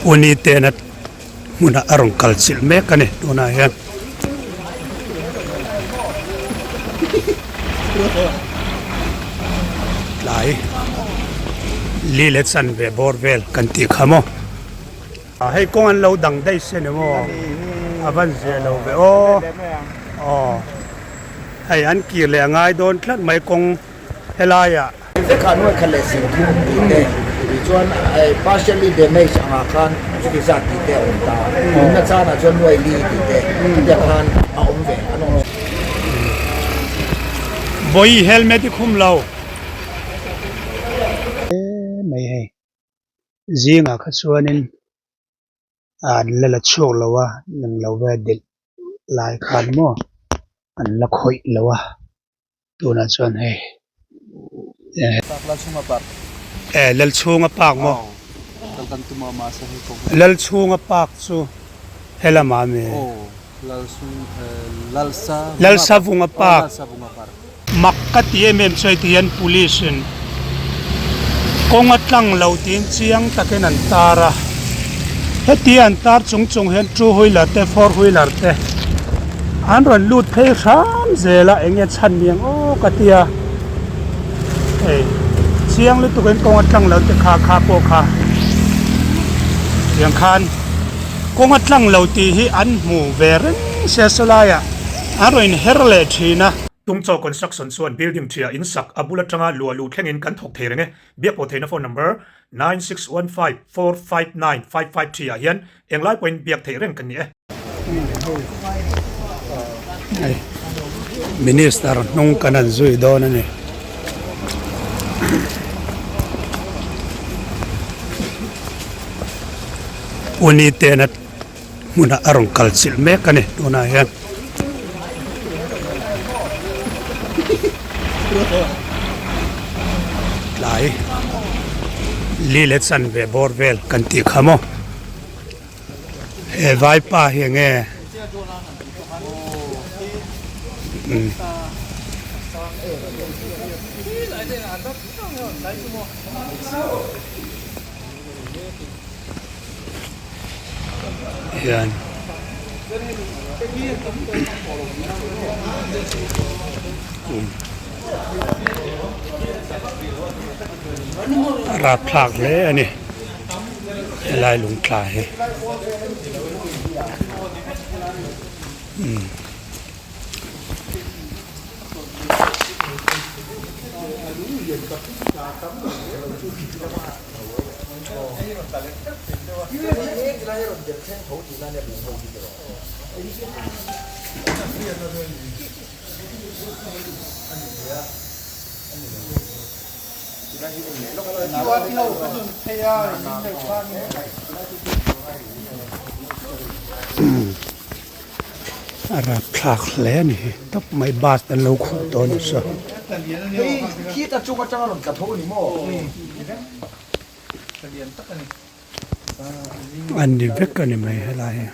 Uni tena hmunah a rawn kal chilh mek a ni tunah hian. Tlai li leh chanve bawr vel kan tih kha maw. Hei kawng an lo dang daih se ni maw a van zia lo ve aw aw hei an kir leh a ngai dawn tlat mai kawng helaiah. Vekah nuai khat leh sing thum tih te chuan partially damage angah khan chuti zat tih te a awm ta tunna chanah chuan nuai li tih te khatiang khan a awm ve an awm. Vawi helmet i khum lo. Mai hei. Zingah kha chuanin an la la chhuak lo a eng lo ve delh lai khan maw an la khawih lo a tunah chuan hei eh Lalchhunga park maw Lalchhunga park chu helamah ami. Lalsavunga park Mak ka ti em em chu hei ti hian police in kawng a tlang lo tiin chiang takin an tar a, heti an tar chung chung hian two wheeler te four wheeler te an rawn lut phei hram zel a eng nge chhan niang aw ka ti a, hei chiang lutuk in kawng a tlang lo te kha kha pawh kha tiang khan kawng a tlang lo tih hi an hmu ve reng sia sawlai ah an rawn inher leh thin a. Tungchaw Construction chuan building ṭhia in sak a bul aṭanga luah luh thlengin kan thawk thei reng e. Biak pawh theihna phone number 9615459553 ah hian englai pawhin biak theih reng kan ni e. Minister hnung kan han zui dawn a ni. Uni tena hmunah a rawn kal chilh mek a ni tunah hian. Tlai li leh chanve bawr vel kan tih kha maw he vaipa hi enge umm. Hian a rapthlak hle a ni helai lungtla hi. A rapthlak hle a ni hi tawp mai bus an lo khuh tawh a ni saw. An ni vek a ni mai helai hi.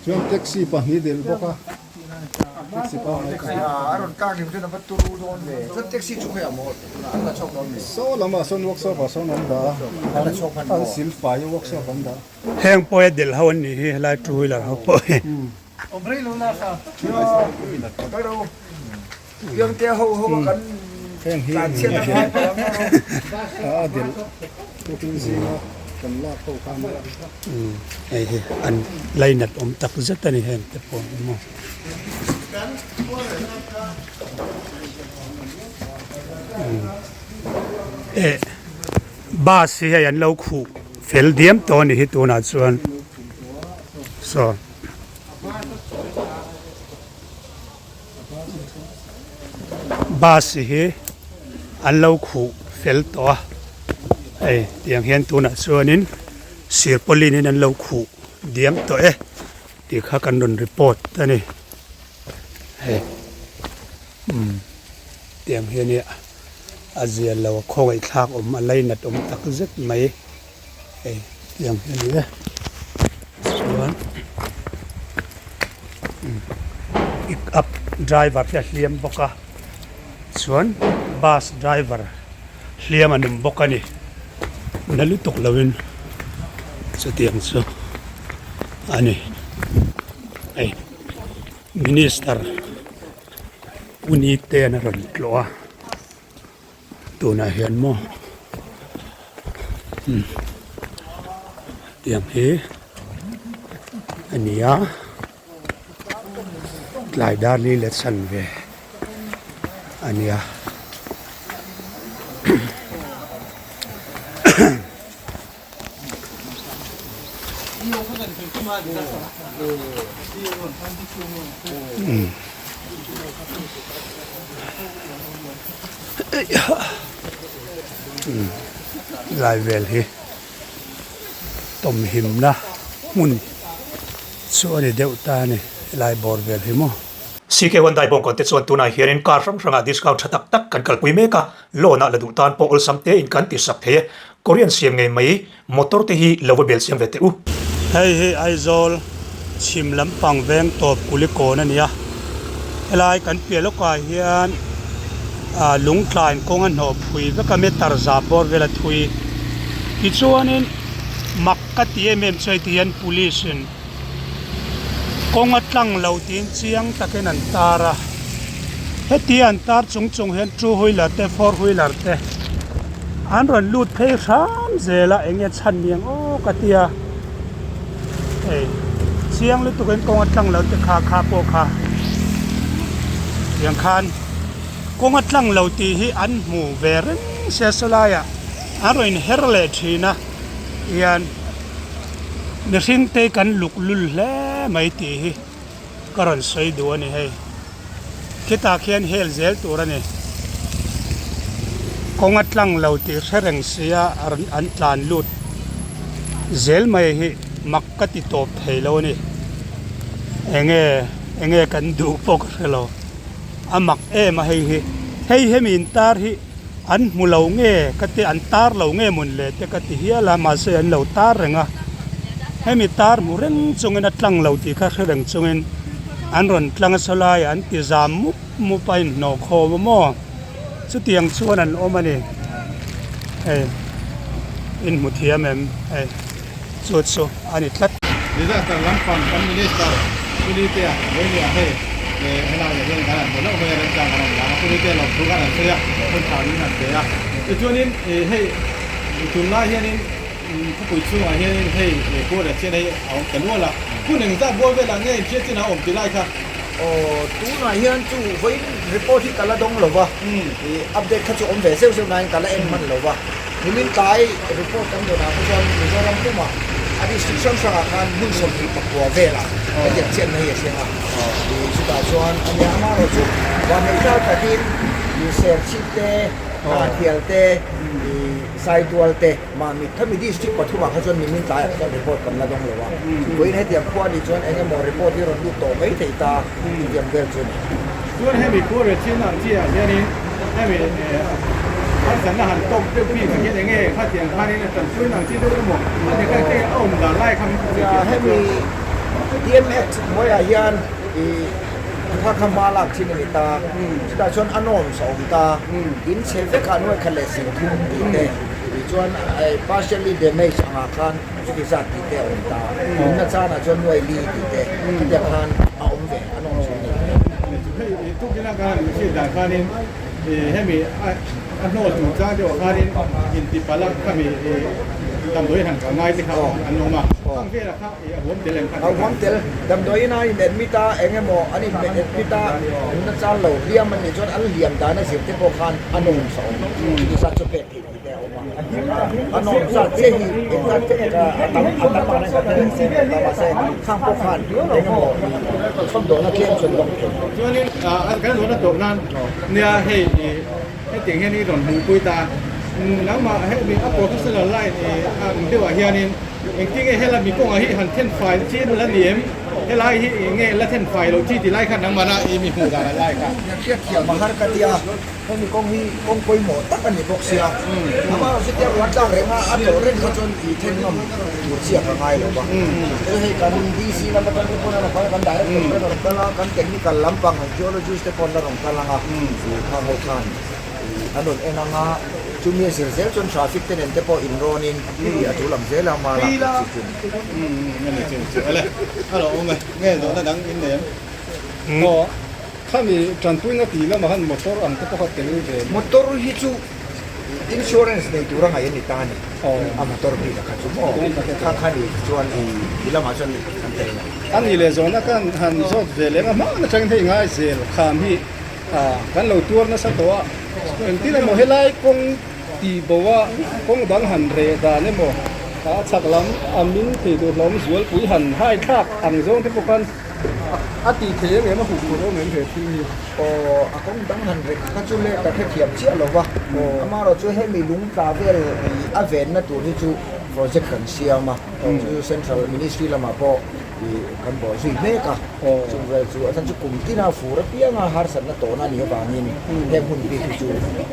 Chuan taxi pahnih del bawk a, taxi pangngai pahnih. Saw lamah sawn workshop ah sawn an dah a, an sil fai a workshop an dah. Heng pawh hi a del ho an nih hi helai two wheeler ho pawh hi. Heng hi a del tukin zinga kan lak ho kha a ni. Hei hi an lainat awm tak zet a ni heng te pawh hi maw. Eh bus hi hei an lo khuh fel diam tawh a ni hi tunah chuan saw. Bus hi an lo khuh fel tawh a hei tiang hian tunah chuanin sirpawlin in an lo khuh diam tawh e tih kha kan rawn report a ni hei umm tiang hian nia a zial lo a khawngaih thlak awm a lainat awm tak zet mai hei tiang hi a ni e chuan pick up driver hi a hliam bawk a chuan bus driver hliam an awm bawk a ni na lutuk lovin chutiang chu a ni hei minister Punite-an a rawn tlawh a. Tunah hian maw umm tiang hi a ni a tlai dar li leh chhan ve a ni a. Lai vel hi tawmhimna hmun chu a ni deuh ta a ni helai bawr vel hi maw. CK Hyundai bawngkawn te chuan tunah hianin car hrang hrangah discount tha tak tak kan kalpui mek a, loan ah la duh tan pawh awlsam tein kan ti sak thei e. Korean siam ngei mai motor te hi lo va bel siam ve teh u. Hei hi Aizawl chhim lampang veng tawp Kulikawn a ni a, helai kan piah lawkah hian ah lungtlain kawng a hnawh phui vek a meter za bawr vel a thui. Tichuanin mak ka ti em em chu hei ti hian police in kawng a tlang lo tiin chiang takin an tar a heti an tar chung chung hian two wheeler te four wheeler te an rawn lut phei hram zel a eng nge chhan niang aw ka tia hei chiang lutuk in kawng a tlang lo te kha kha pawh kha tiang khan kawng a tlang lo tih hi an hmu ve reng sia sawlai ah an rawn inher leh thin a hian. Mihring te kan luk lul hle mai tih hi ka rawn sawi duh a ni hei. Khitah khian hel zel tur a ni. Kawng a tlang lo tih hre reng sia an tlan lut zel mai hi mak ka ti tawp thei lo a ni. Enge enge kan duh pawh ka hre lo. A mak em a hei hi. Hei hemi intar hi. An hmu lo nge ka ti, an tar lo nge mawn le te ka ti hial a, mahse an lo tar reng a. Hemi tar hmu reng chungin a tlang lo tih kha hre reng chungin an rawn tlang a sawlaiah an ti zam mup mup a inhnawh khawm a maw? Chutiang chuan an awm a ni. Hei in hmu thiam em? Hei chu chu a ni tlat. Disaster lampang kan Minister Punitea Vawinia hei helaiah hian kan han hmu hlauh mai a, remchang kan han lang a, Punitea lawmthu kan han sawi a, hun tha min han pe a. Tichuanin hei tunlai hianin khawpui chhungah hianin hei Kuala chian hei a awm ta nual a, hun engzat bual velah nge inhriat chin a awm ti lai kha? Aw tunah hian chu vawiin report hi ka la dawng lo va, update kha chu awm ve zeuh zeuh nain ka la en hman lo va. Nimin tlai report kan dawnah kha chuan Mizoram pumah a district hrang hrangah khan hmun 24 velah hetiang chianna hi a thleng a. Chutah chuan a nia amaherawh chu vanneihtlak takin Serchhip te, Hnahthial te, Saitual te, Mamit khami district pathumah kha chuan nimin tlaiah kha chuan report kan la dawng lo a. Vawiin hetiang khua anih chuan eng emaw report hi rawn lut tawh mai thei ta chutiang vel chu a ni. Chuan hemi khuarel chin ang chi ah hianin hemi harsatna han tawk deuh bik ah hian enge khatiang khanin a tanpuina ang chi deuh emaw a ti kha a awm dan lai kha min hmu thei Hemi DMX hnuaiah hian i kha kha hma lak thin a ni ta, chutah chuan a norms a awm ta, in chhe vek ah nuai khat leh 30 tih te, tichuan partially damage angah khan chuti zat tih te a awm ta, nunna chanah chuan nuai li tih te khatiang khan a awm ve, an awm chhung ni. Hei tukina kan han hriat dan khanin hemi a hnawl chung chang deuhah khanin intipalak khami. Damdawiin han kal ngai te kha an awm a, khang velah kha a huam tel em kha? A huam tel, damdawiin a in admit a, eng emaw an in admit a, nunna chal lo hliam an nih chuan an hliam dan a zir te pawh khan a nawm sa awm, chuti zat chu pek theih tih te a awm a. A nawm zat che hi engzat che nge a tam a tam ang reng ka hre ta mahse khang pawh khan eng emaw i chhawmdawhna tlem chuan lawk thei. Chuanin kan zawhna tawp nan nia hei Hetiang hian i rawn hmuhpui ta. Nangmah hemi a professional line i ang deuhah hianin engtin nge helai mi kawngah hi han then fai chi la ni em? Helai hi eng nge la then fai loh chi ti lai khan nangmahna i mi hmuh dan a lai kha. Hriat thiam a har ka ti a, hemi kawng hi kawng pawimawh tak a ni bawk sia. Amaherawhchu chutia ruah tlak renga a tawh reng kha chuan i then ngam tur chiah ka ngai lo va. Chu hei kan DC lam atang te pawn a rawn kal a, kan director te rawn kal a, kan technical lampang geologist te pawh an la rawn kal ang a. Khang ho khan an rawn en ang a, chumi a zir zel chuan traffic te nen te pawh inrawnin a tul ang zel a, hma lak tur chi chu a ni. A lo awm e, nge zawhna dang in nei em? Aw, khami tanpuina tih lamah khan motor ang te pawh kha tel ve. Motor hi chu insurance nei tura ngaih a ni ta a ni, a motor bik a kha chu maw, khang kha ni chuan i lamah chuan an tel lo. A nih leh zawhna khan han zawt ve leh ang a, hma atangin hei ngai zel kham hi. Kan lo tuar nasa tawh a, engtin emaw helai kawng tih bo a kawng dang han reh dan emaw a chhak lam a min thei tur hlawm zualpui han hai thlak ang zawng te pawh khan a tih theih em em a huh tur awm em he thil hi. Aw a kawng dang han reh kha chu le ka hrethiam chiah lo va, amaherawh chu hemi lung tla vel a venna tur hi chu project kan siam a, chu central ministry lamah pawh Ih kan bawh zui mek a, chung vel chu a chhan chu kum tina fur apianga harsatna tawhna a nih avangin heng hun bik hi chu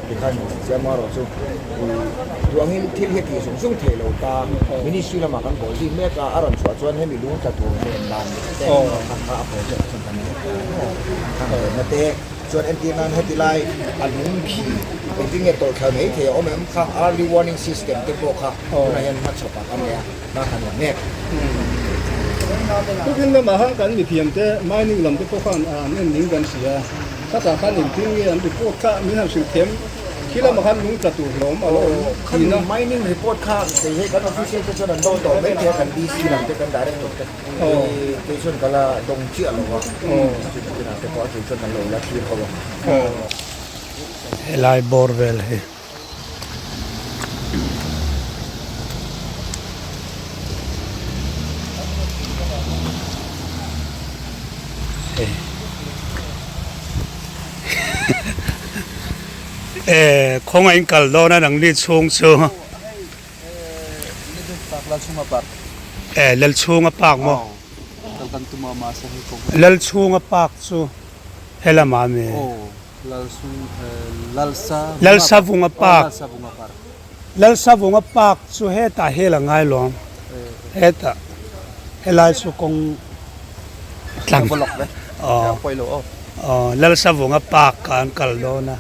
tikhan chiang erawh chu ih duangin thil hi a tih zung zung theih lo ta. Ministry lamah kan bawh zui mek a, a rawn chhuah chuan hemi lung tla tur ven dan te kha kha a project ah chuan kan nei ta maw khang venna te chuan entir nan heti lai a lung khi engtin nge tawlh thla mai thei a awm em khang early warning system te pawh kha tunah hian hmachhawp ah kan nei a. Hma kan la mek. Tukin lamah khan kan mithiam te mining lam te pawh khan an en ning kan hria. Khatah khan engtin nge an report kha min han hrilh thiam khi lamah khan lung tla tur hlawm a lo awm thin a. Mining report kha kei hei kan official te chuan an dawng tawh mai thei a, kan DC lam te kan director te kei chuan ka la dawng chiah lo a, chuti chinah te pawh a tul chuan kan lo la thlir ho ang. Helai bawr vel hi. E khawngaih in kal dawn a nangni chhung chu e Lalchhunga park maw Lalchhunga park chu helamah ami. Lalsavunga Park Lalsavunga Park chu hetah hel a ngai lo ang hetah helai chu kawng tlang aw aw Lalsavunga Park ah an kal dawn a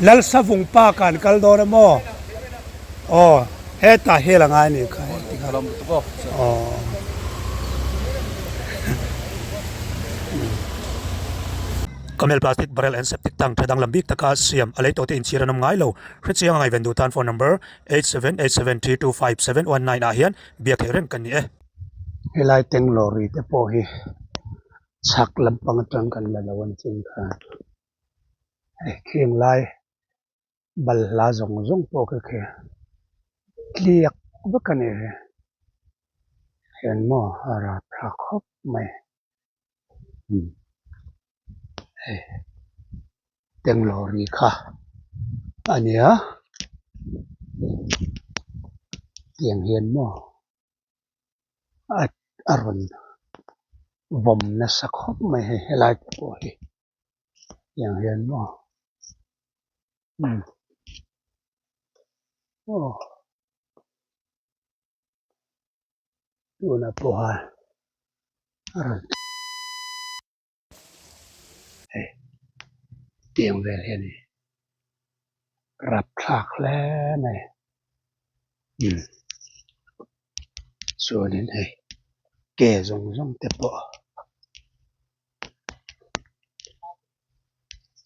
Lalsavung Park ah an kal dawn a maw aw hetah hel a ngai a nih kha aw. Camel plastic barrel and septic tank tha danglam bik taka siam a lei tawhte inchhir an awm ngai lo. Hrechiang a ngaihven duh tan phone number 8787325719 ah hian biak theih reng kan ni e. Helai tank lorry te pawh hi chhak lampang atang kan la lo an chin khan hei khing lai balhla zawng zawng pawh kha khi tliak vek a ni hian maw a rapthlak khawp mai. Hei tank lorry kha a nia tiang hian maw a rawn vawm nasa khawp mai hei helai te pawh hi tiang hian maw aw. Tuna pawha a rawn hei tiang vel hi a ni rapthlak hle mai umm chuanin hei ke zawng zawng te pawh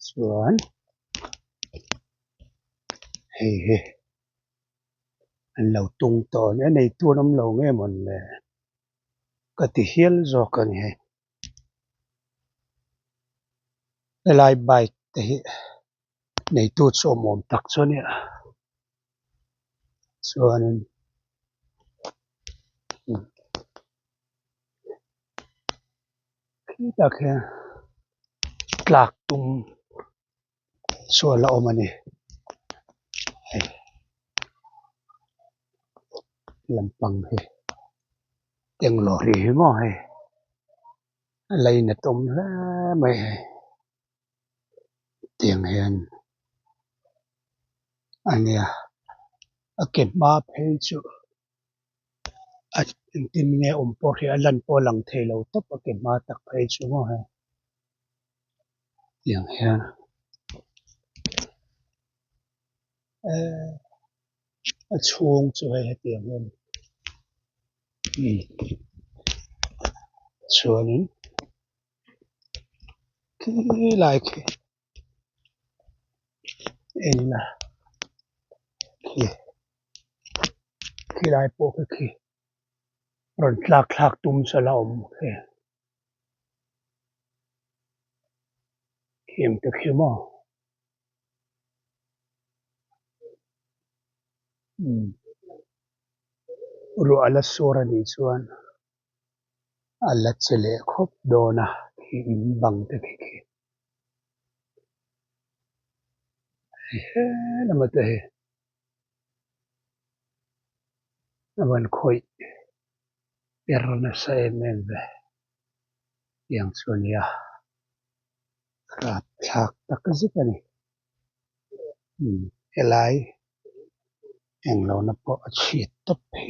chuan hei hi. An lo tung tawh a ni. A neitu an awm lo nge mawn le? Ka ti hial zawk a ni hei. Helai bike te hi neitu chu awm awm tak chu a nia. Chuanin khitah khian tlak tum chu a la awm a ni hei lampang hi englo ri hi maw hei a lainat awm hle mai hei tiang hian a nia a ke hma phei chu a engtin nge awm pawh hi a lan pawh a lang thei lo tawp a ke hma tak phei chu maw hei. Tiang hian ehh a chhung chu hei hetiang hian umm chuanin khi lai khi en ila khi khi lai pawh khi khi rawn tlak thlak tum chu a la awm khi. Thiam ta khi maw? Umm ruah a la sur a nih chuan a la che leh khawp dawn a khi in bang te khi khi hei he lama te hi a van khawih per nasa em em ve tiang chu a nia rapthlak tak zet a ni umm helai englo na pawh a chhit tawp hi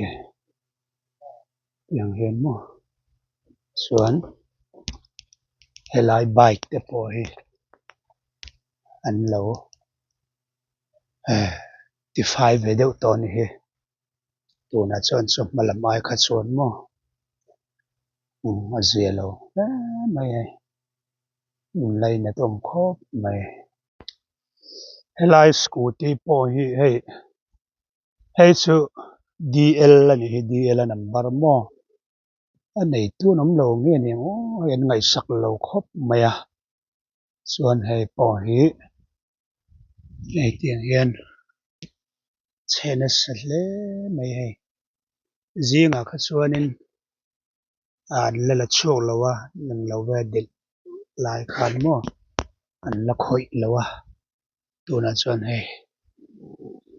tiang hian maw chuan helai bike te pawh hi an lo eh tifai ve deuh tawh a ni hi. Tunah chuan chu hma lam ai kha chuan maw umm a zia lo hle mai hei in lainat awm khawp mai. Helai scooty pawh hi hei hei chu DL a nih hi DL a number maw a neitu an awm lo nge ni ang aw hei an ngaihsak lo khawp mai a chuan hei pawh hi. Hei tiang hian chhe nasa hle mai hei zingah kha chuanin an la la chhuak lo a eng lo ve delh lai khan maw an la khawih lo a tunah chuan hei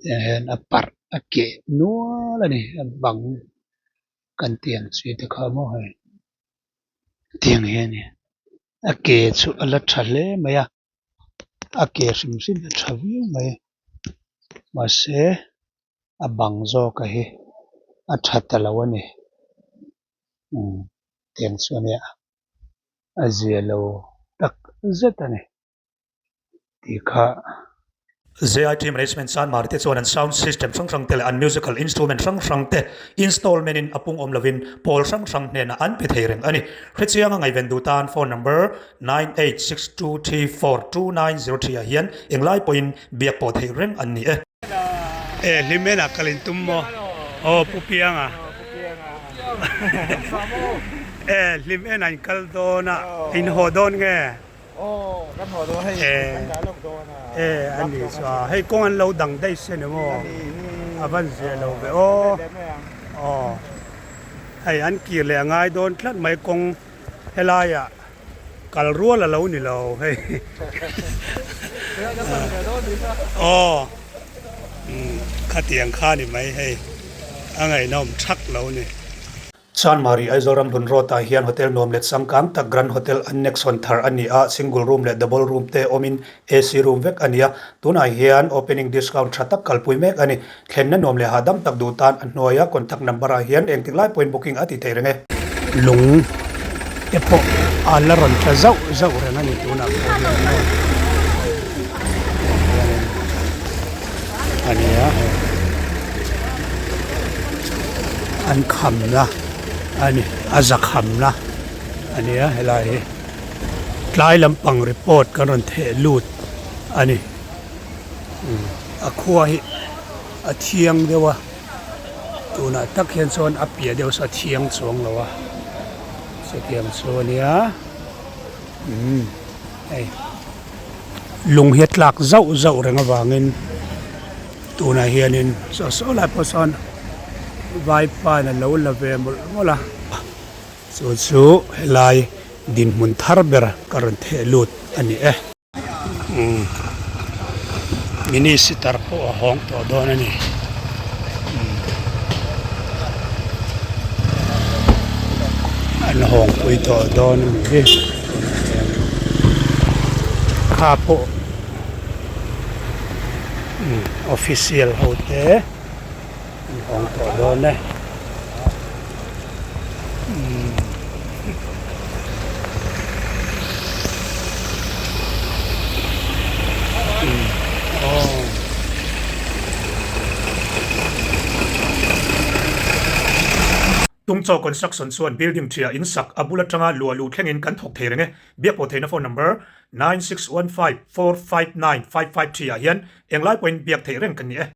tiang hian a parh a keh nual a ni a bang kan tih ang chi te kha maw hei tiang hian a ke chu a la tha hle mai a. A ke hrim hrim a tha viau mai mahse a bang zawk a hi a tha ta lo a ni umm tiang chu a nia a zia lo tak zet a ni tih kha. JIT Management Sanmar te chuan an sound system hrang hrang te leh an musical instrument hrang hrang te installment in a pung awm lovin pawl hrang hrang hnenah an pe thei reng a ni. Hrechianga ngaihven duh tan phone number 9862342903 ah hian englai pawhin biak pawh theih reng an ni e. E hlim enah kal in tum maw? Aw Pu Pianga. E hlim enah in kal dawn a, in haw dawn nge? Aw kan haw dawn hei kan dah lawk dawn a. E a ni chu a hei kawng an lo dang daih se ni maw a van zia lo ve aw aw hei an kir leh a ngai dawn tlat mai kawng helai ah kal rual a lo ni lo hei aw khatiang kha ni mai hei a ngaihnawm thak lo ni. Chanmari Aizawl Ramhlun Road ah hian hotel nuam leh changkang tak Grand Hotel Annex hawn thar a ni a, single room leh double room te awmin AC room vek a ni a, tunah hian opening discount tha tak kalpui mek a ni. Thlenna nuam leh hahdam tak duh tan a hnuaia contact number ah hian engtik lai pawhin booking a ti thei reng e. Lung te pawh a la rawn tla zauh zauh reng a ni tunah pawh hian maw hianin a ni a hei. An khamna a ni a za khamna a ni a helai hi tlai lampang report kan rawn theh lut a ni a khua hi a thiang deuh a. Tunah tak hian chuan a piah deuh saw a thiang chuang lo a chutiang chu a nia umm hei lung hi a tlak zauh zauh reng avangin tunah hianin saw saw lai pawh sawn vaipa in a lo la ve mawlh mawlh a chu chu helai dinhmun thar ber ka rawn theh lut a ni e. Umm mini sitar pawh a hawng tawh dawn a ni umm an hawng pui tawh dawn a ni hi kha pawh umm official ho te an hawng tawh dawn e umm. Tungchaw Construction chuan building ṭhia in sak a bul aṭanga luah luh thlengin kan thawk thei reng e. Biakpawh theihna phone number 9615459553 ah hian englai pawhin biak theih reng kan ni e.